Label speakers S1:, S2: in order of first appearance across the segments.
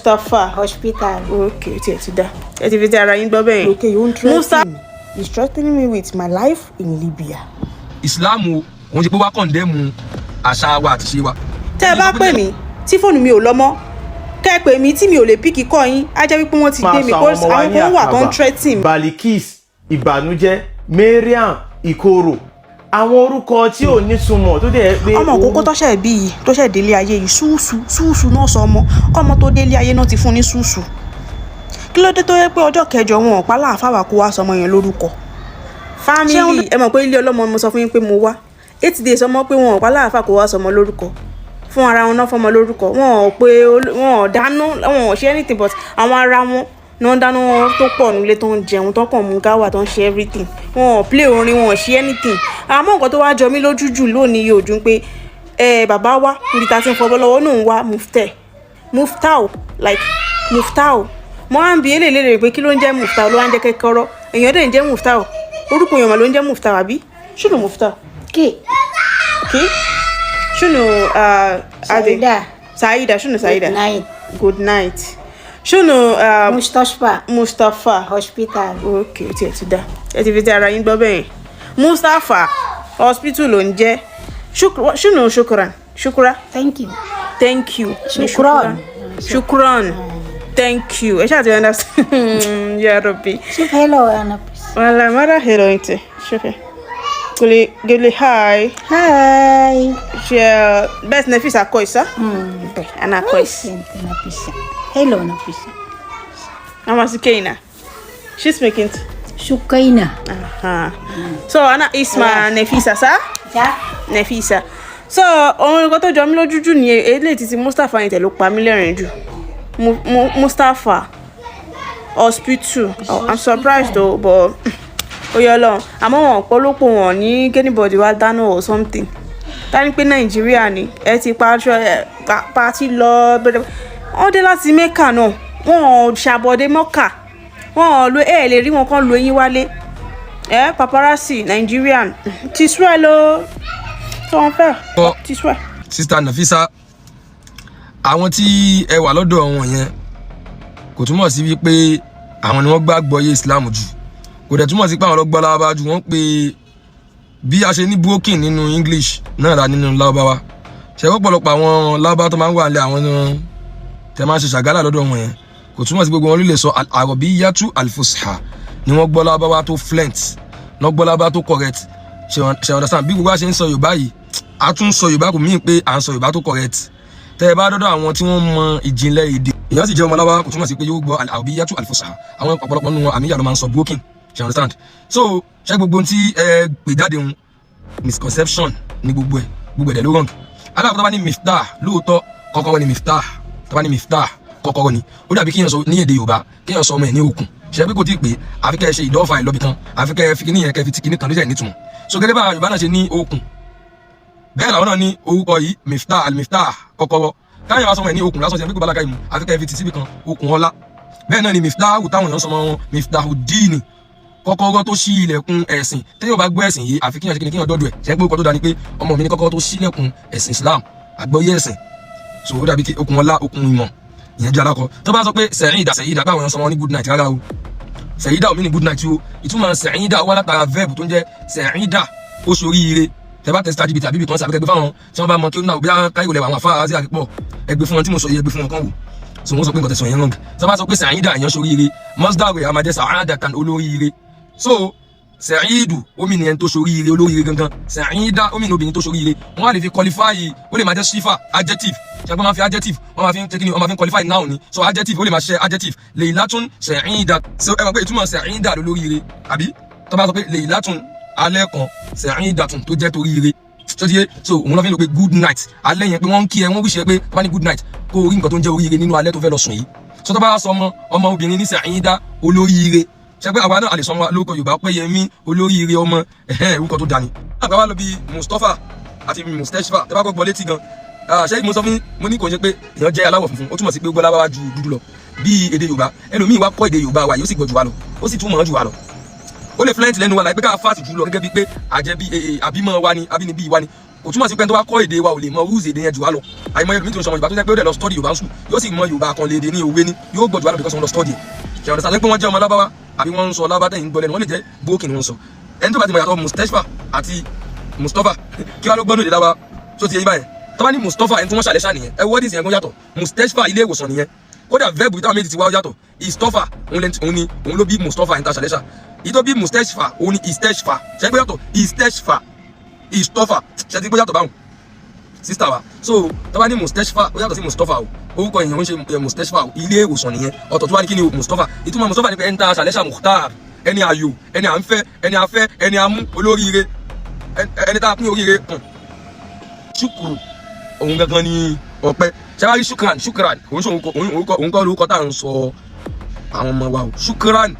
S1: Mustapha.
S2: Hospital.
S1: Ok, tiẹ̀ ti dá, ẹ ti fi ti ara yín gbọ́ bẹ́ẹ̀ yẹn.
S3: Okay, you won't threaten me. He's threatening me with my life in Libya.
S4: Islam o, òun ṣe pé wá condemn àṣà wa àti ṣe wa.
S1: Tẹ́ ẹ bá pè mí tí fóònù mi ò lọ mọ́, kẹ́ ẹ pè mí tí mi ò lè pick call yín, á jẹ́ wípé wọ́n ti
S5: Máa
S1: gbé mi
S5: sọ
S1: kó
S5: àwọn ọmọ wa
S1: àwọn
S5: ní
S1: kan wà tó ń
S5: Àkàbà,
S1: threaten mi.
S5: Balikis, Ìbànújẹ́, Mariam, Ìkorò, àwọn orúkọ tí ò nítumọ̀ tó dẹ̀ pé
S1: Ọmọ òkókó tó ṣẹ̀ bí yìí, tó ṣẹ̀ délé ayé yìí, ṣúùṣù ṣúùṣù náà sọ ọmọ kọ́mọ tó délé ayé náà ti fún ní ṣúùṣù. Kí ló dé tó yẹ pé ọjọ́ kẹjọ wọn ò pa láàfáà wà kó wá sọmọ yẹn lórúkọ? Family, ẹ mọ̀ pé ilé ọlọ́mọ mo sọ fún yín pé mo wá 8 days, ọmọ pé wọn ò pa láàfáà kó wá sọmọ lórúkọ. Fún ara wọn náà fọmọ lórúkọ, wọn ò pé, wọn ò dáná, wọn ò ṣe anything, but àwọn ara wọn ní wọ́n dáná wọn tó pọ̀ nílé, tó ń jẹun, tó kàn mú gáwà, tó ń ṣe everything. Wọn ò play orin, wọn ò ṣe anything. Àmọ́ nǹkan tó wá jọ mí lójú jù lónìí yóò dùn pé ẹ bàbá wa níbi tá a ti ń fọbọ́ lọ́wọ́ náà ń wá muftẹ Muftau, like Muftau. Mo á ń bi eléyìí léèrè pé kí ló ń jẹ́ Muftau, ló wá ń jẹ́ kẹ́kọ́rọ́. Èèyàn dẹ̀ ń jẹ́ Muftau, orúkọ èèyàn mà ló ń jẹ́ Muftau, àbí شنو Muftau?
S2: Key.
S1: Kí شنو ade?
S2: Saida.
S1: Saida. شنو Saida?
S2: Good night.
S1: Good night. شنو
S2: Mustapha.
S1: Mustapha.
S2: Hospital.
S1: Ok, tiẹ̀ ti dá, ẹ ti fi ti ara yín gbọ́ bẹ́ẹ̀ yẹn. Mustapha Hospital ló ń jẹ́. شنو شكرا؟ شكرا.
S2: Thank you.
S1: Thank you.
S2: شكرا.
S1: شكرا, thank you. Ẹ ṣáà ti understand. يا ربي.
S2: شوف hello أنا بس.
S1: والله مرة حلو انت، شوفي، قولي قولي hi.
S2: Hi.
S1: بس نفيسة كويسة. أنا كويس.
S2: انت نفيسة، hello نفيسة.
S1: أنا سكينة، شو اسمك انت؟
S2: سكينة.
S1: أها، so أنا اسمها نفيسة، صح؟
S2: صح.
S1: Nefisa. So ohun nǹkan tó jọ mí lójú jù ní eléyìí títí Mustapha yẹn tẹ̀ ló pa mí lẹ́rìn jù. Mustapha Hospital. Oh, I'm surprised though, but ó yẹ Ọlọ́run. Àmọ́ wọn pọ́lọ́pọ̀ wọn ní anybody wá dáná or something. Ta ní pé Nàìjíríà ni ẹ ti pa aṣọ ẹ party lọ bẹ̀rẹ̀, wọ́n dé láti Mecca náà, wọn ò ṣàbọ̀dé Mọ́kà, wọn ò lo ẹ lè rí wọn kán lo eyín wálé ẹ. Paparazzi Nigerian ti sú ẹ lọ tí wọ́n fẹ́ ti sú ẹ.
S4: Sister Nafisa, àwọn tí ẹ wà lọ́dọ̀ wọn yẹn kò túmọ̀ sí wípé àwọn ni wọ́n gbàgbọ́ yé Islam jù, kò dẹ̀ túmọ̀ sí pé àwọn ló gbọ́ Lárúbáwá jù. Wọ́n pé bí a ṣe ní broken nínú English náà la nínú Lárúbáwá. Ṣe pọ̀pọ̀lọpọ̀ àwọn Lárúbáwá tó máa ń wà nílẹ̀, àwọn tẹ máa ń ṣe ṣàgálà lọ́dọ̀ wọn yẹn, kò túmọ̀ sí gbogbo wọn ló lè sọ العربية الفصحى ni wọ́n gbọ́ Lárúbáwá tó fluent, wọ́n gbọ́ Lárúbáwá tó correct. Ṣe understand? Bí gbogbo wa ṣe ń sọ Yorùbá yìí, a tún sọ Yorùbá, kò míì pé à ń sọ Yorùbá tó correct. Tẹ ẹ bá dọ́dọ̀ àwọn tí wọ́n mọ ìjìnlẹ̀ èdè, èèyàn sì jẹ́ ọmọ Lárúbáwá, kò túmọ̀ sí pé yóò gbọ́ العربية الفصحى. Àwọn ọ̀pọ̀lọpọ̀ nínú wọn, àmìyá ló máa ń sọ broken. Ṣe understand? So ṣé gbogbo ohun tí ẹ gbé jáde ń misconception ní gbogbo ẹ, gbogbo ẹ̀dẹ̀ ló wrong. Alákọ̀ọ́, tó bá ní مفتاح, lóòótọ́ kọ́kọ́rọ́ ni مفتاح. Tó bá ní مفتاح, kọ́kọ́rọ́ ni. Ó dàbí kíyàn sọ ní èdè Yorùbá, kíyàn sọ ọmọ ẹ̀ ní okùn. Ṣe pé kò tí ì pé, àfi kẹ́ ẹ ṣe ìdọ́fà ìlọ́bì kan, àfi kẹ́ ẹ fi kíní yẹn, kẹ́ ẹ fi ti kíní kan ló jẹ́ nítumọ̀. So gẹ́gẹ́ bá Yorùbá náà ṣe ní okùn, bẹ́ẹ̀ làwọn náà ní orúkọ yìí, مفتاح، المفتاح, kọ́kọ́rọ́. Káyọ̀ wá sọmọ ẹ̀ ní okùn lásán, ṣe pé kò bá lákàá ìmú, àfi kẹ́ ẹ fi ti síbi kan, okùn ọlá. Bẹ́ẹ̀ náà ni مفتاح táwọn èèyàn sọmọ wọn, مفتاح الدين, kọ́kọ́rọ́ tó ṣí ilẹ̀kùn ẹ̀sìn. Téèyàn bá gbọ́ ẹ̀sìn yìí, àfi kíyàn ṣe kíni, kíyàn dọ́dọ̀ ẹ̀. Ṣe pé orúkọ tó dáa ni pé ọmọ mi ní kọ́kọ́rọ́ tó ṣí ilẹ̀kùn ẹ̀sìn Islam, àgbọ́yé ẹ̀sìn. So ó dàbí kí okùn ọlá, okùn ìmọ̀, ìyẹn jẹ́ alákọ̀. Tó bá sọ pé سعيدة, سعيدة, báwọn èèyàn sọ wọn ní good night, rárá o, سعيدة ò mean good night o. Ìtumọ̀ سعيدة wá látara verb tó ń jẹ́ سعيد, ó ṣoríire. Tẹ bá test ChatGPT àbíbí kan sàbí kẹgbẹ́ fáwọn tí wọ́n bá mọ kí ó náà bí káyọ̀ lẹ́wọ̀, àwọn afárá sí àkípọ̀, ẹgbẹ́ fún wọn tí mo sọ yìí, ẹgbẹ́ fún wọn kan wò. So wọ́n sọ pé nǹkan tẹ̀sán yẹn wrong. Tó bá sọ pé سعيدة, èèyàn ṣoríire, مصدر rẹ̀ a máa jẹ́ سعادة, olóríire. So سعيد omi nìyẹn tó ṣoríire, olóríire gangan. سعيدة omi ní obìnrin tó ṣoríire. Wọ́n á lè fi qualify, ó lè máa jẹ́ صفة, adjective. Ṣe pé wọ́n máa fi adjective, wọ́n máa fi ń tẹ́kí ni, wọ́n máa fi ń qualify noun ni. So adjective, ó lè máa ṣe adjective, ليلة سعيدة. So ẹ mọ̀ pé ìtumọ̀ سعيدة lólóríire, àbí? Tó bá sọ pé ليلة, alẹ́ kan, سعيدة, tó jẹ́ toríire tó ti yé. So òun ló fi ń lò pé good night, alẹ́ yẹn, pé wọ́n ń kí ẹ, wọ́n wish ẹ pé tó bá ní good night, kó o rí nǹkan tó ń jẹ́ oríire nínú alẹ́ tó fẹ́ lọ sùn yìí. So tó bá sọ ọmọ ọmọ obìnrin ní سعيدة, olóríire, ṣe pé àwa náà a lè sọ ọmọ lórúkọ Yorùbá pé Yẹmí, olóríire ọmọ, ẹ̀hẹ́n, orúkọ tó dání. Àgbà wa lọ bí Mustapha àti Mustapha, tẹ́ bá kọ́ gbọ́ létí gan, ṣé mo sọ fún mo ní kò ṣe pé èèyàn jẹ́ aláwọ̀ funfun, ó túmọ̀ sí pé ó gbọ́ lábáwá ju dúdú lọ. Bí èdè Yorùbá, ẹlòmíì wá kọ́ èdè Yorùbá wa, yóò sì gbọ́ jù wá lọ, ó sì túmọ̀ jù wá lọ, ó lè fluent lẹ́nu wa láì pé ká fast jù lọ, gẹ́gẹ́ bíi pé àjẹbí àbímọ wa ni, àbínibí wa ni. Kò túmọ̀ sí pé tó bá kọ́ èdè wa ò lè mọ rules èdè yẹn jù wá lọ. Àìmọye mi tó ń sọ ọmọ Yorùbá tó jẹ́ pé ó dẹ̀ lọ study Yorùbá ń sùn, yóò sì mọ Yorùbá kan lè dé ní òwe ní, yóò gbọ́ jù wá lọ because wọ́n lọ study ẹ̀. Ṣe ọ̀dọ̀ sàlẹ̀ pé wọ́n jẹ́ ọmọ Lárúbáwá àbí wọ́n ń sọ Lárúbáwá tẹ̀yìn gbọ́ lẹ́nu, wọ́n lè jẹ́ bókì ni wọ́n sọ. Ẹni tó bá ti mọ̀ yàtọ̀ Mustapha àti Mustapha, kí wàá ló gbọ́dọ̀ èdè Lárúbáwá tó ti yẹ yín báyẹn? Tó bá ní Mustapha, ẹni tí wọ́n ṣàlẹ̀ ṣà nìyẹn. Ẹ wọ́n dì sí ẹ̀gbọ́n yàtọ̀. Mustapha, ilé ìwòsàn nìyẹn. Kódà verb táwọn méjì ti wá yàtọ̀. Istopha, òun ni òun ló bí Mustapha, ẹni tá a ṣàlẹ̀ ṣà. Ìtọ́ bí Mustapha, òun ni Isteshfa. Ṣe gbé yàtọ̀? Isteshfa, Istopha. Ṣe ti gbé yàtọ̀ báwọn, sister wa? So tó bá ní Mustapha, ó yàtọ̀ sí Mustapha o. Orúkọ èèyàn ń ṣe Mustapha o, ilé ìwòsàn nìyẹn. Ọ̀tọ̀ tó wá ní kí ni o? Mustapha. Ìtumọ̀ Mustapha ni pé ẹni tá a ṣàlẹ́ṣà, Mukhtar, ẹni ayò, ẹni à ń fẹ́, ẹni a fẹ́, ẹni a mú, olóríire, ẹni tá a pín oríire kàn. Ṣùkùrù, òun gangan ni ọpẹ́. Ṣé shukran? Shukran òun ṣe òun kọ́ lórúkọ tá à ń sọ àwọn ọmọ wa o. Shukran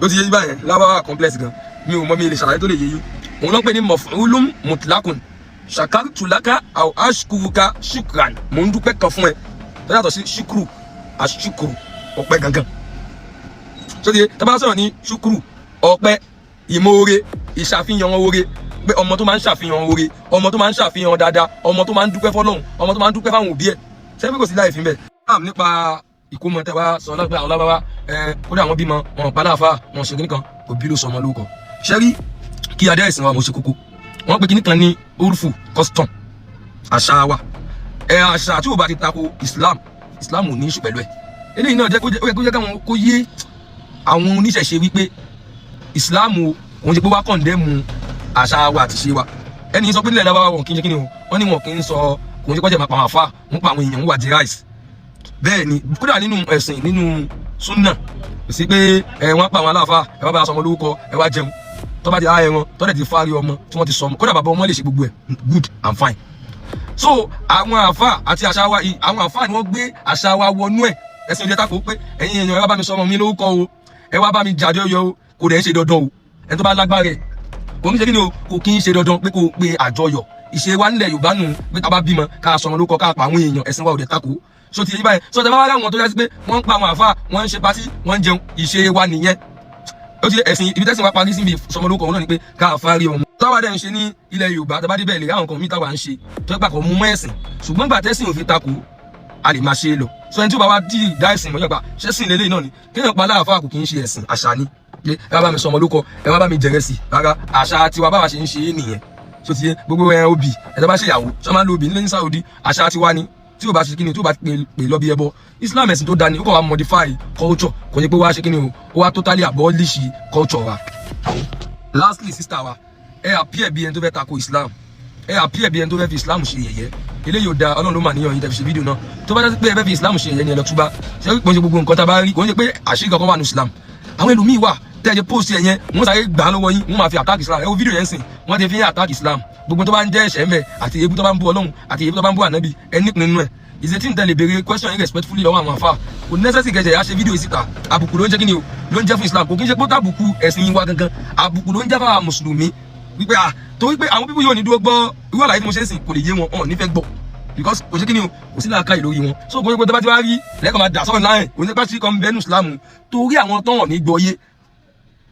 S4: ló ti yé yín báyẹn. Lárúbáwá complex gan, mi ò mọ mi lè ṣàlàyé tó lè yé yín. Òun ló ń pè ní maf'ulun mutlaqun. Shakartu laka aw ashkuruka shukran, mò ń dúpẹ́ kan fún ẹ, tó yàtọ̀ sí shukru. Ashukuru, ọpẹ́ gangan. Tó ti tá bá sọ̀rọ̀ ní shukuru, ọpẹ́, ìmoore, ìṣàfihàn oore, pé ọmọ tó máa ń ṣàfihàn oore, ọmọ tó máa ń ṣàfihàn dáadáa, ọmọ tó máa ń dúpẹ́ fọ́lọ́hun, ọmọ tó máa ń dúpẹ́ fáwọn òbí ẹ̀. Ṣé pé kò sí láì fi bẹ́ẹ̀? Nípa ìkómọ tẹ wá sọ lọ́gbà àwọn Lárúbáwá ẹ, kódà àwọn bímọ wọn pa láàfà wọn ṣe kíní kan, òbí ló sọ ọmọ lórúkọ. Ṣẹ́rí kí adé ẹ̀sìn wa mo ṣe kókó. Wọ́n pe kíní kan ní urfu, custom, àṣà wa. Ẹ àṣà tí ò bá ti tako Islam, Islam ò ní í ṣe pẹ̀lú ẹ̀. Eléyìí náà jẹ́ kó jẹ́, ó yẹ kó jẹ́ káwọn kó yé àwọn oníṣẹ̀ṣe wípé Islam o, òun ṣe pé wá condemn àṣà wa àti ṣe wa. Ẹni sọ pé nílẹ̀ Lárúbáwá wọn kì í ṣe kíni o, wọ́n ní wọn kì í sọ, kò ń ṣe kọjá máa pa àwọn àfa, wọn pa àwọn èèyàn, wọn wà jẹ rice. Bẹ́ẹ̀ ni kódà nínú ẹ̀sìn, nínú súnà, kò sí pé ẹ wọ́n pa àwọn aláàfáà, ẹ wá bá aṣọ ọmọ lórúkọ, ẹ wá jẹun. Tó bá ti á ẹran tó dẹ̀ ti fárí ọmọ tí wọ́n ti sọ ọmọ, kódà bàbá ọmọ lè ṣe gbogbo ẹ̀, good and fine. So àwọn àfa àti àṣà wa yìí, àwọn àfa ni wọ́n gbé àṣà wa wọnú ẹ̀. Ẹ̀sìn ìjẹta kò pé ẹ̀yin èèyàn, ẹ wá bá mi sọ ọmọ mi lórúkọ o, ẹ wá bá mi jàjọyọ̀ o. Kò dẹ̀ ń ṣe dandan o. Ẹni tó bá lágbára ẹ̀, kò ní ṣe kí ni o, kò kí ń ṣe dandan pé kò pe àjọyọ̀. Ìṣe wa nílẹ̀ Yorùbá nù pé tá a bá bímọ, ká sọmọ lórúkọ, ká pa àwọn èèyàn. Ẹ̀sìn wa ò dẹ̀ takò. So ti yí báyìí, so tẹ bá wá láwọn tó yá sí pé wọ́n ń pa àwọn àfa, wọ́n ń ṣe party, wọ́n ń jẹun, ìṣe wa nìyẹn. Ó ti ẹ̀sìn ibi tẹ́sìn wa parí síbi sọmọ lórúkọ, òun náà ni pé ká fárí ọmọ. Táwa dẹ̀ ń ṣe ní ilẹ̀ Yorùbá, tá bá dé bẹ́ẹ̀ lè ráwọn kan mí táwa ń ṣe tó ẹ pàkọ́ mú mọ́ ẹ̀sìn, ṣùgbọ́n gbà tẹ́sìn òfin takò, a lè máa ṣe é lọ. So ẹni tí ó bá wá dí ìdá ẹ̀sìn mọ́ yọ̀gbà ṣẹ́sìn lélẹ́yìn náà ni kéèyàn pa aláàfáà, kò kì í ṣe ẹ̀sìn, àṣà ni. Pé ẹ wá bá mi sọmọ lórúkọ, ẹ wá bá mi jẹrẹ sí, rárá, àṣà tiwa báwa ṣe ń ṣe é nìyẹn. So ti yé gbogbo ẹ, obì ẹ tó bá ṣe ìyàwó, ṣọ máa ń lo obì nílé ní Saudi? Àṣà tiwa ni. Tí o bá ṣe kíni, tí o bá pè pè lọ bí ẹbọ, Islam ẹ̀sìn tó da ni. Ó kàn wá modify culture, kò ní pé wá ṣe kíni o, ó wá totally abolish culture wa. Lastly, sister wa, ẹ appear bí ẹni tó fẹ́ tako Islam, ẹ appear bí ẹni tó fẹ́ fi Islam ṣe yẹ̀yẹ́. Eléyìí ò da. Ọlọ́run ló mà níyàn yín tẹ́ fi ṣe fídíò náà. Tó bá dá sí pé ẹ fẹ́ fi Islam ṣe yẹ̀yẹ́ ni, ẹ lọ túbá. Ṣé kò ń ṣe gbogbo nǹkan tá a bá rí, kò ń ṣe pé àṣírí kankan wà ní Islam. Àwọn ẹlòmíì wà tẹ́ ẹ ṣe post ẹ yẹn, wọ́n sáré gbà á lọ́wọ́ yín, wọ́n máa fi attack Islam. Ẹ wo fídíò yẹn sìn, wọ́n ti fi ń attack Islam. Gbogbo tó bá ń jẹ́ ẹ̀ṣẹ̀ ńbẹ, àti èébú tó bá ń bú Ọlọ́run, àti èébú tó bá ń bú Ànábì, ẹ nípìn nínú ẹ̀. Ìṣe tí ń tẹ̀lé béèrè question yín respectfully lọ́wọ́ àwọn àfa, kò necessary kẹsẹ̀ yà ṣe fídíò yìí síta. Àbùkù ló ń jẹ́ kí ni o, ló ń jẹ́ fún Islam. Kò kí ń ṣe pé àbùkù ẹ̀sìn yín wá gangan, àbùkù ló ń jẹ́ fáwọn mùsùlùmí wípé à torí pé àwọn people yóò ní dúró gbọ́ irú àlàyé tí mo ṣe ń sìn, kò lè yé wọn, ọ̀n nífẹ̀ẹ́ gbọ́, because kò ṣe kí ni o, kò sí làákàyè lórí wọn. So kò ṣe pé tó bá ti wá rí lẹ́kọ̀ọ́ máa dà sọ́ọ̀ láì kò ní pẹ́ sí kan bẹ́ẹ̀ nù Islam, torí àwọn tán ní gbọ́ yé.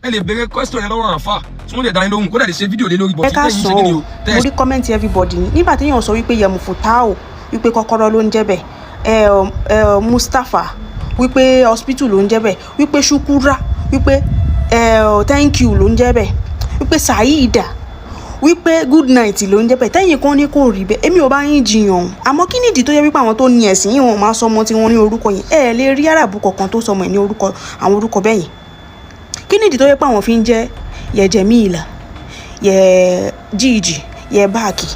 S4: Ẹ lè béèrè question yẹn lọ́wọ́ àfà tí wọ́n lè dá yín lóhùn, kódà lè ṣe fídíò lé lórí bọ̀
S1: Ẹ
S4: tí
S1: ká
S4: tẹ́yìn
S1: sọ
S4: ṣe kí ni
S1: ọ́.
S4: o tẹ́
S1: Mo rí comment everybody ní nígbà téèyàn sọ wípé Yẹmufutao, wípé kọ́kọ́rọ́ ló ń jẹ́ bẹ́ẹ̀, ẹ ẹ Mustapha, wípé hospital ló ń jẹ́ bẹ́ẹ̀, wípé Shukura, wípé ẹ thank you ló ń jẹ́ bẹ́ẹ̀, wípé Saida, wípé good night ló ń jẹ́ bẹ́ẹ̀, tẹ́yìn kan ní kò rí bẹ́ẹ̀. Èmi ò bá yín jiyàn, àmọ́ kí nìdí tó yẹ wípé àwọn tó ní ẹ̀sìn yìí, wọn máa sọmọ tí wọ́n ní orúkọ yẹn? Ẹ lè rí Àràbù kọ̀ọ̀kan tó sọmọ ẹ̀ ní orúkọ, àwọn orúkọ bẹ́ẹ̀ yẹn. Kí nìdí tó yẹ pé àwọn fi ń jẹ́ yẹ Jẹ̀míìlà, yẹ Jíìjì, yẹ Báàkì,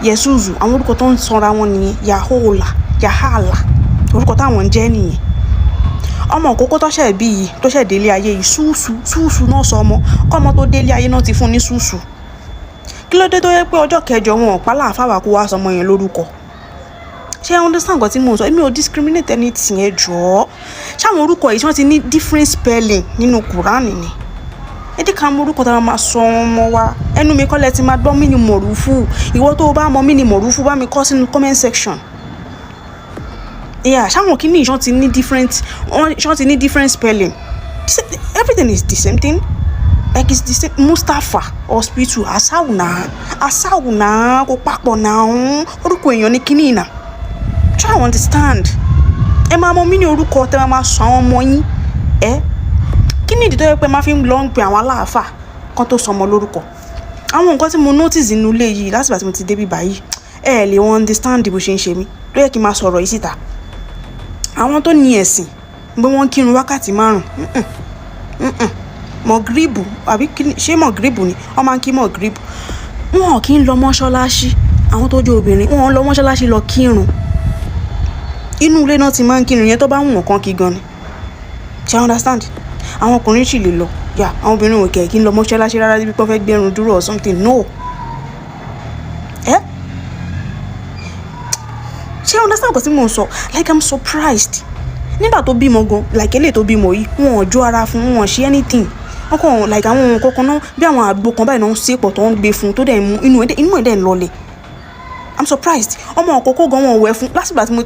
S1: yẹ Suzu? Àwọn orúkọ tó ń sanra wọn nìyẹn. Yahola, Yahala, orúkọ táwọn ń jẹ́ nìyẹn. Ọmọ òkókó tó ṣẹ̀ bí yìí, tó ṣẹ̀ délé ayé yìí, ṣúṣù ṣúṣù náà sọ ọmọ. Kọ́mọ tó délé ayé náà ti fún ní ṣúṣù. Kí ló dé tó yẹ pé ọjọ́ kẹjọ wọn ò pa láàfáà wá kó wá sọmọ yẹn lórúkọ? Ṣé ẹ understand nǹkan tí mò ń sọ? Èmi ò discriminate anything. Ẹ jọ̀ọ́, ṣáwọn orúkọ yìí tí wọ́n ti ní different spelling nínú Quran ni? Ẹ jẹ́ ká mọ orúkọ tá a máa sọ ọmọ wa. Ẹnu mi kọ́lẹ̀ ti máa gbọ́ mí ní mọ̀rúfù. Ìwọ tó o bá mọ mí ní mọ̀rúfù, bá mi kọ sínú comment section. Yeah, ṣáwọn kìíní ṣán ti ní different, ṣán ti ní different spelling? Everything is the same thing. Like, it's the same. Mustapha hospital, asáwù náà, asáwù náà, kò papọ̀ náà. Orúkọ èèyàn ní kíní náà. Try and understand. Ẹ máa mọ mí ní orúkọ tẹ máa máa sọ àwọn ọmọ yín. Ẹ kí ni ìdí tó yẹ pé máa fi ń lọ ń pe àwọn aláàfáà kan tó sọmọ lórúkọ? Àwọn nǹkan tí mo notice nínú ilé yìí láti ìgbà tí mo ti débi báyìí, ẹ lè wọn understand bó ṣe ń ṣe mí ló yẹ kí n máa sọ̀rọ̀ yìí síta. Àwọn tó ní ẹ̀sìn bí wọ́n ń kírun wákàtí 5, mọ̀gíríbù àbí ṣé mọ̀gíríbù ni wọ́n máa ń kí mọ̀gíríbù, wọn kì í lọ mọ́ṣáláṣí. Àwọn tó jẹ́ obìnrin, wọn lọ mọ́ṣáláṣí lọ kírun. Inú ilé náà ti máa ń kírun yẹn, tó bá wù wọ́n kán kí gan ni. Ṣé you understand? Àwọn ọkùnrin sì lè lọ yà, àwọn obìnrin ò kẹ̀ kí ń lọ mọ́ṣáláṣí rárá, bí wọ́n fẹ́ gbẹrun dúró or something. No, ẹ ṣé you understand nǹkan tí mò ń sọ? Like, I'm surprised. Nígbà tó bímọ gan, like eléyìí tó bímọ yìí, wọn ò jó ara fún wọn, ò ṣe anything. Wọn kàn like àwọn ohun kankan náà, bí àwọn àgbo kan báyìí náà ń ṣe pọ̀ tó ń gbé fún, tó dẹ̀ mú inú ẹ̀ dẹ̀ ń lọlẹ̀. I'm surprised. Ọmọ òkókó gan, wọn ò wẹ̀ fún. Látìgbà tí mo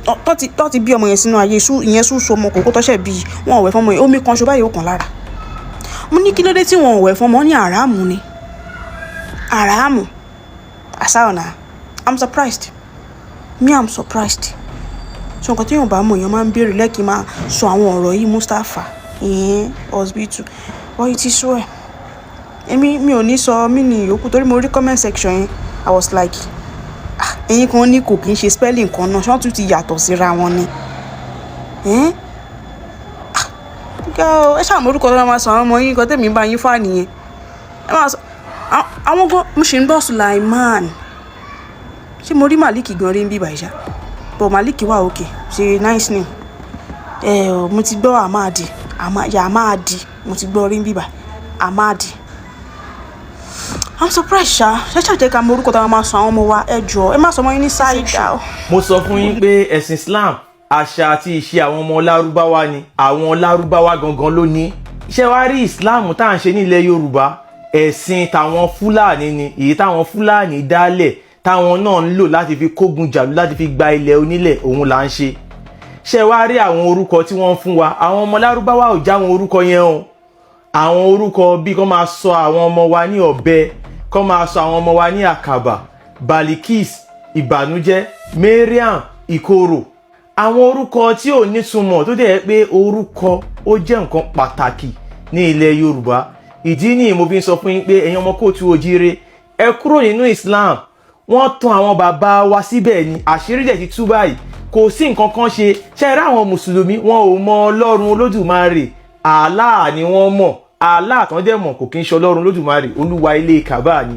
S1: tó ti bí ọmọ yẹn sínú ayé, ìyẹn ṣùṣù ọmọ òkókó tó ṣẹ̀ bí, wọn ò wẹ̀ fún ọmọ yẹn. Omi kan ṣo báyìí ó kàn lára. Mo ní kí ló dé tí wọn ò wẹ̀ fún ọmọ? Ní àràmù ni, àràmù àṣà ọ̀nà. I'm surprised. Me, I'm surprised. So nǹkan tí èèyàn bá mọ̀, èèyàn máa ń béèrè. Lẹ́kì máa sọ àwọn ọ̀rọ̀ yìí. Mustapha ìyẹn hospital wọ́n ti sọ ẹ̀. Èmi mi ò ní sọ mí ní ìyókù torí mo rí comment section yẹn. I was like, ah, ẹ̀yin kan ní kò kí ń ṣe spelling kan náà, ṣé wọ́n tún ti yàtọ̀ síra wọn ni? Ẹ ṣáà mọ orúkọ tó máa sọ àwọn ọmọ yín. Nǹkan tẹ̀mí bá yín fà nìyẹn. Ẹ máa sọ àwọn gan. Mo ṣì ń gbọ́ Sulaiman. Ṣé mo rí Malik gan rí ń bí bàìṣá? But Malik wà okay, ṣe nice name. Ẹ mo ti gbọ́ Amadi, Yamadi, mo ti gbọ́ rí ń bíbà Amadi. I'm surprised ṣá. Ṣe ṣàjẹ́ ká mọ orúkọ táwọn máa sọ àwọn ọmọ wa. Ẹ jọ, ẹ má sọ ọmọ yín ní Saida o.
S5: Mo sọ fún yín pé ẹ̀sìn Islam, àṣà àti ìṣe àwọn ọmọ Lárúbáwá ni. Àwọn Lárúbáwá gangan ló ní. Ṣé wàá rí Islam tá à ń ṣe nílẹ̀ Yorùbá, ẹ̀sìn tàwọn Fúlàní ni, èyí táwọn Fúlàní dálẹ̀, táwọn náà ń lò láti fi kógun jàlú, láti fi gba ilẹ̀ onílẹ̀, òun là ń ṣe. Ṣé wàá rí àwọn orúkọ tí wọ́n ń fún wa, àwọn ọmọ Lárúbáwá ò já àwọn orúkọ yẹn o. Àwọn orúkọ bíi kọ́ máa sọ àwọn ọmọ wa ní ọ̀bẹ, kọ́ máa sọ àwọn ọmọ wa ní àkàbà, Balikis ìbànújẹ́, Mariam ìkorò, àwọn orúkọ tí ò nítumọ̀, tó dẹ̀ pé orúkọ ó jẹ́ nǹkan pàtàkì ní ilẹ̀ Yorùbá. Ìdí nìyí mo fi ń sọ fún yín pé ẹ̀yin ọmọ káàárọ̀ oòjíire, ẹ kúrò nínú Islam. Wọ́n tan àwọn bàbá wa síbẹ̀ ni, àṣírí dẹ̀ ti tú báyìí. Kò sí nǹkan kan ṣe. Ṣe rí àwọn mùsùlùmí, wọn ò mọ Ọlọ́run Olódùmarè. Allah ni wọ́n mọ̀. Allah tán dẹ̀ mọ̀ kò kí ń ṣe Ọlọ́run Olódùmarè, olúwa ilé Kàbá ni.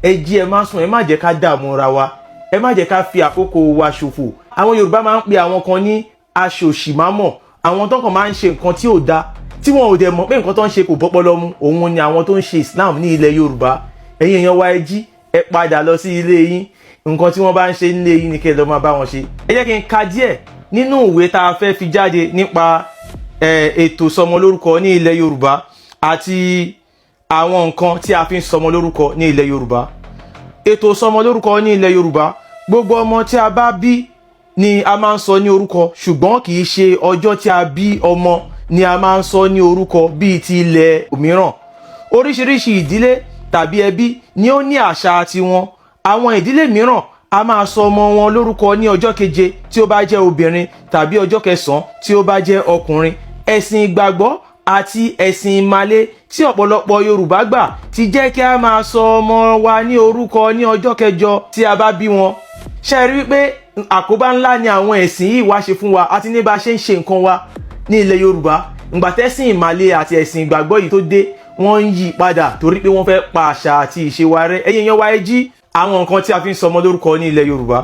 S5: Ẹ jí, ẹ má sùn, ẹ má jẹ́ ká dààmú ra wa, ẹ má jẹ́ ká fi àkókò wa ṣòfò. Àwọn Yorùbá máa ń pe àwọn kan ní aṣòṣìmámọ̀, àwọn tó kàn máa ń ṣe nǹkan tí ò da, tí wọn ò dẹ̀ mọ̀ pé nǹkan tó ń ṣe kò bọ́pọlọ mu. Òun ni àwọn tó ń ṣe Islam ní ilẹ̀ Yorùbá. Ẹ̀yin èèyàn wa, ẹ jí, ẹ padà lọ sí ilé yín. Nǹkan tí wọ́n bá ń ṣe nílé yín ni kí ẹ lọ máa bá wọn ṣe. Ẹ jẹ́ kí n ka díẹ̀ nínú ìwé tá a fẹ́ fi jáde nípa ètò sọmọlórúkọ ní ilẹ̀ Yorùbá àti àwọn nǹkan tí a fi ń sọmọ lórúkọ ní ilẹ̀ Yorùbá. Ètò sọmọlórúkọ ní ilẹ̀ Yorùbá: gbogbo ọmọ tí a bá bí ni a máa ń sọ ní orúkọ, ṣùgbọ́n kì í ṣe ọjọ́ tí a bí ọmọ ni a máa ń sọ ní orúkọ bíi ti ilẹ̀ òmíràn. Oríṣiríṣi ìdílé tàbí ẹbí ni ó ní àṣà tiwọn. Àwọn ìdílé mìíràn a máa sọ ọmọ wọn lórúkọ ní ọjọ́ keje tí ó bá jẹ́ obìnrin tàbí ọjọ́ kẹsàn-án tí ó bá jẹ́ ọkùnrin. Ẹ̀sìn ìgbàgbọ́ àti ẹ̀sìn ìmàle tí ọ̀pọ̀lọpọ̀ Yorùbá gbà ti jẹ́ kí a máa sọ ọmọ wa ní orúkọ ní ọjọ́ kẹjọ tí a bá bí wọn. Ṣe rí wípé àkóbá ńlá ni àwọn ẹ̀sìn yìí wá ṣe fún wa àti ní bá a ṣe ń ṣe nǹkan wa ní ilẹ̀ Yorùbá? Ìgbà tẹ́sìn ìmàle àti ẹ̀sìn ìgbàgbọ́ yìí tó dé, wọ́n ń yí padà torí pé wọ́n fẹ́ pa àṣà àti ìṣe wa rẹ́. Ẹ̀yin èèyàn wa, ẹ jí. Àwọn nǹkan tí a fi ń sọmọ lórúkọ ní ilẹ̀ Yorùbá: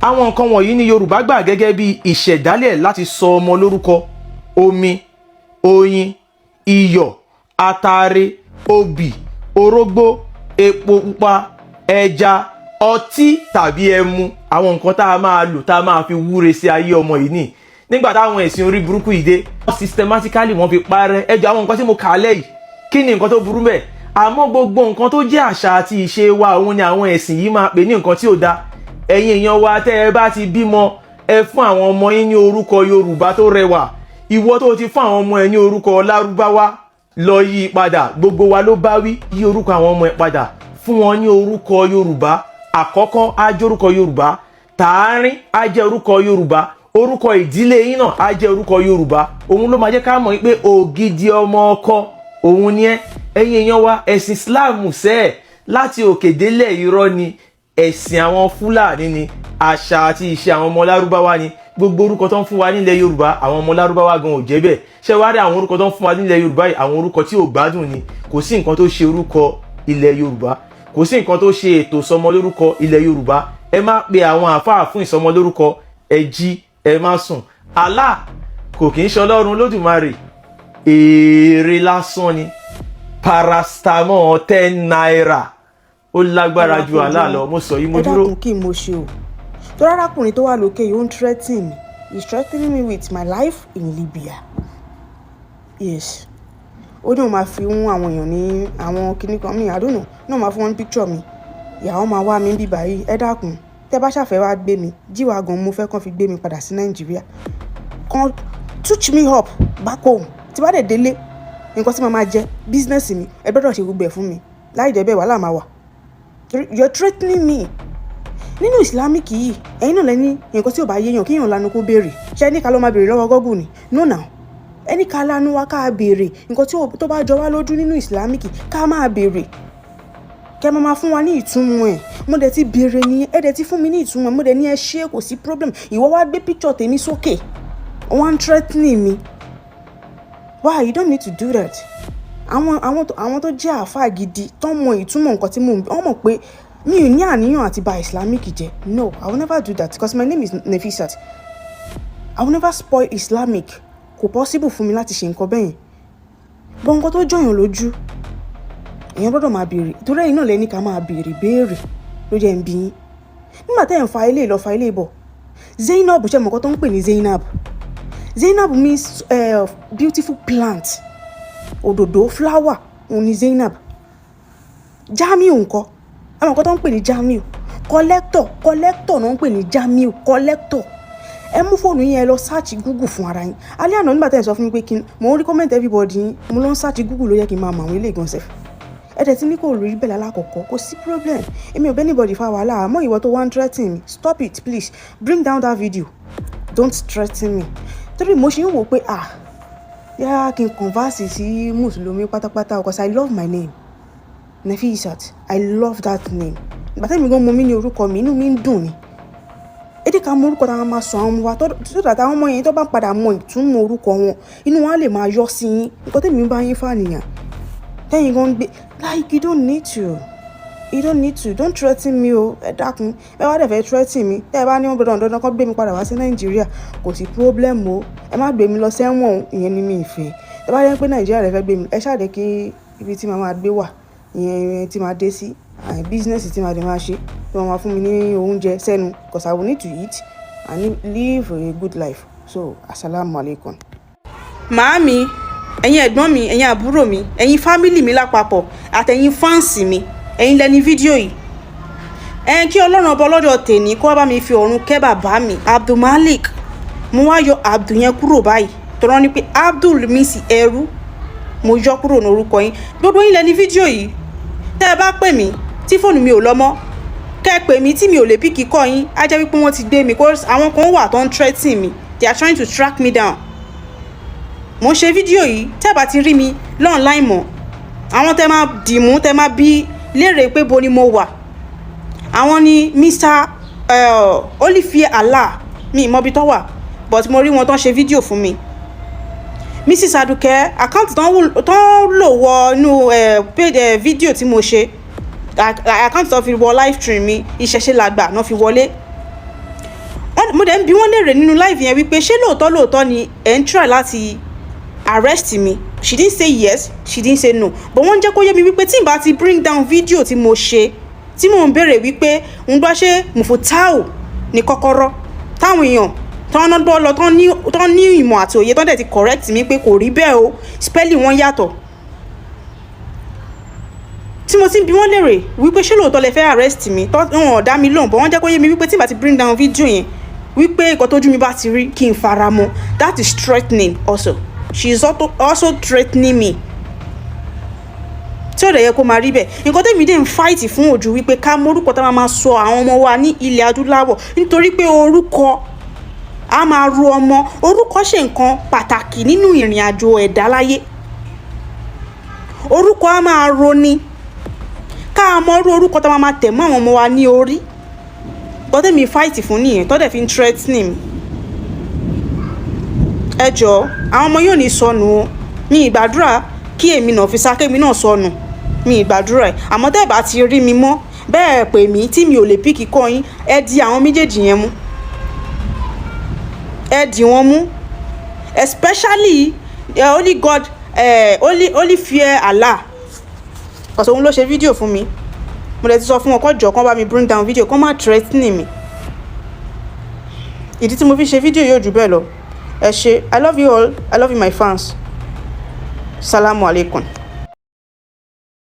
S5: àwọn nǹkan wọ̀nyí ni Yorùbá gbà gẹ́gẹ́ bí ìṣẹ̀dálẹ̀ láti sọ ọmọ lórúkọ: omi, oyin, iyọ̀, atare, obì, orógbó, epo pupa, ẹja, ọtí tàbí ẹmu. Àwọn nǹkan tá a máa lò, tá a máa fi wúre sí ayé ọmọ yìí nì. Nígbà táwọn ẹ̀sìn orí burúkú yìí dé, systematically wọ́n fi parẹ́. Ẹjọ́, àwọn nǹkan tí mo kà á lẹ́yìí, kí ni nǹkan tó burú bẹ́ẹ̀? Àmọ́ gbogbo nǹkan tó jẹ́ àṣà àti ìṣe wa, òun ni àwọn ẹ̀sìn yìí máa pè ní nǹkan tí ò da. Ẹ̀yin èèyàn wa, tẹ́ ẹ bá ti bímọ, ẹ fún àwọn ọmọ yín ní orúkọ Yorùbá tó rẹwà. Ìwọ tó ti fún àwọn ọmọ ẹ ní orúkọ Lárúbáwá, Lọ yí i padà. Gbogbo wa ló bá wí. Yí orúkọ àwọn ọmọ ẹ padà, fún wọn ní orúkọ Yorùbá. Àkọ́kọ́ á jẹ́ orúkọ Yorùbá, tààrin á jẹ́ orúkọ Yorùbá, orúkọ ìdílé yín náà á jẹ́ orúkọ Yorùbá. Òun ló máa jẹ́ ká mọ̀ pé ògidì ọmọ ọkọ òun ni ẹ́. Ẹ̀yin èèyàn wa, ẹ̀sìn Islam sẹ́ẹ̀ láti òkè délẹ̀, irọ́ ni. Ẹ̀sìn àwọn Fúlàní ni, àṣà àti ìṣe àwọn ọmọ Lárúbáwá ni. Gbogbo orúkọ tó ń fún wa nílẹ̀ Yorùbá, àwọn ọmọ Lárúbáwá gan ò jẹ́ bẹ́ẹ̀. Ṣé wàá rí àwọn orúkọ tó ń fún wa nílẹ̀ Yorùbá yìí, àwọn orúkọ tí ò gbádùn ni. Kò sí nǹkan tó ṣe orúkọ ilẹ̀ Yorùbá, kò sí nǹkan tó ṣe ètò ìsọmọlórúkọ ilẹ̀ Yorùbá. Ẹ má pe àwọn àáfàá fún ìsọmọlórúkọ. Ẹ jí, ẹ má sùn. Allah kò kì í ṣe Ọlọ́run Lódùmarè, èrè lásán ni. Paracetamol ₦10, ó lágbára ju Allah lọ. Mo sọ yìí, mo
S3: Ẹ
S5: dúró.
S3: dákun, kí n mo ṣe o? Tó arákùnrin tó wà lókè yìí, ó ń threaten me. He is threatening me with my life in Libya. Yes, ó ní òun máa fi hún àwọn èèyàn ní àwọn kinní kan mi, I don't know, náà máa fún wọn ní picture mi, ìyàwó máa wá mi bí báyìí. Ẹ dákun, tẹ́ bá ṣàfẹ́ wá gbé mi, jíwá gan mo fẹ́ kàn fi gbé mi padà sí Nàìjíríà, kàn touch me up back home. Tí bá dẹ̀ délé, nǹkan tí màá máa jẹ, business mi, ẹ gbọ́dọ̀ ṣe gbogbo ẹ̀ fún mi. Láì jẹ́ bẹ́ẹ̀, wàhálà máa wà. You're threatening me nínú Islamic yìí. Ẹ̀yin náà lẹ́ni nǹkan tí ò bá yéèyàn, kéèyàn lanu kó béèrè. Ṣé ní ká ló máa béèrè lọ́wọ́ Google ni? No now, ẹni ká lanu wa ká béèrè nǹkan tí tó bá jọ wá lójú nínú Islamic, ká máa béèrè, kẹ́ máa fún wa ní ìtumọ̀ ẹ̀. Mo dẹ̀ ti béèrè nìyẹn, ẹ dẹ̀ ti fún mi ní ìtumọ̀. Mo dẹ̀ ní ẹ ṣé, kò sí problem. Ìwọ wá gbé picture tèmi sókè, wọ́n ń threatening mi. Why? You don't need to do that. Àwọn tó jẹ́ àáfàá gidi tó mọ ìtumọ̀ nǹkan tí mò ń, wọ́n mọ̀ pé mi ò ní àníyàn àti bà Islamic jẹ́. No, I will never do that because my name is Nefisat. I will never spoil Islamic. Kò possible fún mi láti ṣe nǹkan bẹ́yẹn. But nǹkan tó jọyàn lójú, èèyàn gbọ́dọ̀ máa béèrè, torí ẹ̀yin náà lẹ́ni ká máa béèrè béèrè ló jẹ́ ń bí yín. Nígbà tẹ́ ẹ̀ ń fa ilé lọ, fa ilé bọ̀, Zainab, ṣe mọ̀ nǹkan tó ń pè ní Zainab? Zainab means beautiful plant, òdòdó, flower, òun ni Zainab. Jamiu ńkọ́? Àwọn nǹkan tó ń pè ní Jamiu, collector. Collector náà ń pè ní Jamiu, collector. Ẹ mú fóònù yín, ẹ lọ search Google fún ara yín. Alẹ́ àná, nígbà tẹ́ ẹ sọ fún mi pé kí n mò ń rí comment everybody yín, mo lọ ń search Google, ló yẹ kí n máa mọ àwọn ilé ìgbọ̀nsẹ̀. Ẹ dẹ̀ ti ní kò rí bẹ́ẹ̀ lálákọ̀ọ́kọ́, kò sí problem. Èmi ò bẹ́ anybody fa wàhálà. Àmọ́ ìwọ tó wá ń threaten me, stop it, please. Bring down that video. Don't threaten me, torí mo ṣe ń wò pé, ah, yá kí n convert sí mùsùlùmí pátápátá, because I love my name, Nefisat. I love that name. Ìgbà tẹ́mi gan mo mi ní orúkọ mi, inú mi ń dùn ni. Ẹ jẹ́ ká mọ orúkọ táwọn máa sọ àwọn ọmọ wa, tó dàtà àwọn ọmọ yẹn tó bá padà mọ ìtumọ̀ orúkọ wọn, inú wọn á lè máa yọ sí yín. Nǹkan tẹ́mi bá yín fà nìyàn, tẹ́yìn gan gbé. Like, you don't need to, you don't need to. Don't threaten me o. Ẹ dákun, ẹ wá dẹ̀ fẹ́ threaten mi, tẹ́ ẹ bá ní wọn dandan dandan kó gbé mi padà wá sí Nàìjíríà, kò sí problem o. Ẹ má gbé mi lọ sẹ́wọ̀n o, ìyẹn ni mi ì fẹ́. Tẹ́ bá jẹ́ pé Nàìjíríà lẹ fẹ́ gbé mi, ẹ ṣáà jẹ́ kí ibi tí màá máa gbé wà, ìyẹn tí màá dé sí, business tí màá dé máa ṣe, tí wọ́n máa fún mi ní oúnjẹ sẹ́nu, because I will need to eat and live a good life. So, asalaamualeykum. Màámi, ẹ̀yin ẹ̀gbọ́n mi, ẹ̀yin àbúrò mi, ẹ̀yin family mi lápapọ̀, àtẹ̀yin fans mi, ẹ̀yin lẹni fídíò yìí. Ẹ̀ kí Ọlọ́run ọba ọlọ́jọ́ tèní kó wá bá mi fi ọ̀run kẹ́ bàbá mi Abdulmalik. Mo wá yọ Abdul yẹn kúrò báyìí, tọ́rọ ni pé Abdul mi sì ẹrú, mo yọ kúrò ní orúkọ yín. Gbogbo yín lẹni fídíò yìí. Tẹ́ ẹ bá pè mí tí fóònù mi ò lọ mọ́, kẹ́ ẹ pè mí tí mi ò lè pick kọ́ yín, á jẹ́ wípé wọ́n ti gbé mi, kó àwọn kan wà tó ń threaten mi. They are trying to track me down. Mo ń ṣe fídíò yìí, tẹ́ ẹ bá ti rí mi online mọ́, àwọn tẹ́ máa dìmú, tẹ́ máa bí léèrè pé bo ni mo wà, àwọn ni Mr Olifie Allah. Mi ì mọbi tó wà, but mo rí wọn tó ń ṣe fídíò fún mi. Mrs Aduke, account tó ń lò wọ inú page fídíò tí mo ṣe, account tó fi wọ live stream mi, Ìṣẹ̀ṣe Làgbà náà fi wọlé. Mo dẹ̀ ń bi wọ́n léèrè nínú live yẹn wípé ṣé lóòótọ́ lóòótọ́ ni ẹ̀ ń try láti arrest me? She didn't say yes, she didn't say no, but wọ́n jẹ́ kó yé mi wípé tí n bá ti bring down video tí mo ṣe, tí mò ń béèrè wípé ń gbọ́ ṣé Mufutau ní kọ́kọ́rọ́, táwọn èèyàn tán náà gbọ́ lọ, tán ní ìmọ̀ àti òye, tán dẹ̀ ti correct mi pé kò rí bẹ́ẹ̀ o, spelling wọn yàtọ̀, tí mo ti ń bi wọ́n léèrè wípé ṣé lóòótọ́ lẹ fẹ́ arrest mi, tán wọn ò dá mi lóhùn, but wọ́n jẹ́ kó yé mi wípé tí n bá ti bring down video yẹn, wípé nǹkan tójú mi bá ti rí, kí n fara mọ́. That is threatening also. She is also threatening me.
S1: Tí ò dẹ̀ yẹ kó máa rí bẹ́ẹ̀. Nǹkan tẹ́mi dé ń fight fún ojú wípé ká mọ orúkọ tá a máa sọ àwọn ọmọ wa ní ilẹ̀ adúláwọ̀, nítorí pé orúkọ a máa ru ọmọ. Orúkọ ṣe nǹkan pàtàkì nínú ìrìn àjò ẹ̀dá láyé. Orúkọ a máa roni. Ká mọ irú orúkọ tá a máa tẹ̀ mọ́ àwọn ọmọ wa ní orí. Nǹkan tẹ́mi fight fún nìyẹn tó dẹ̀ fi ń threatening mi. Ẹ jọ̀ọ́, àwọn ọmọ yóò ní sọnù o. Mi ìgbàdúrà kí èmi náà fi sá kémi náà sọnù, mi ìgbàdúrà ẹ̀. Àmọ́ tẹ́ ẹ̀ bá ti rí mi mọ́ bẹ́ẹ̀, pè mí tí mi ò lè pick call yín, ẹ di àwọn méjèèjì yẹn mú, ẹ dì wọ́n mú, especially only God, only fear Allah, kọ̀sọ̀ òun ló ṣe fídíò fún mi. Mo lè ti sọ fún wọn kó jọ̀ọ́, kán bá mi bring down video, kán má threatening mi. Ìdí tí mo fi ṣe fídíò yóò jù bẹ́ẹ̀ lọ. Ẹ ṣé, I love you all, I love you, my fans. Salamu alaikum.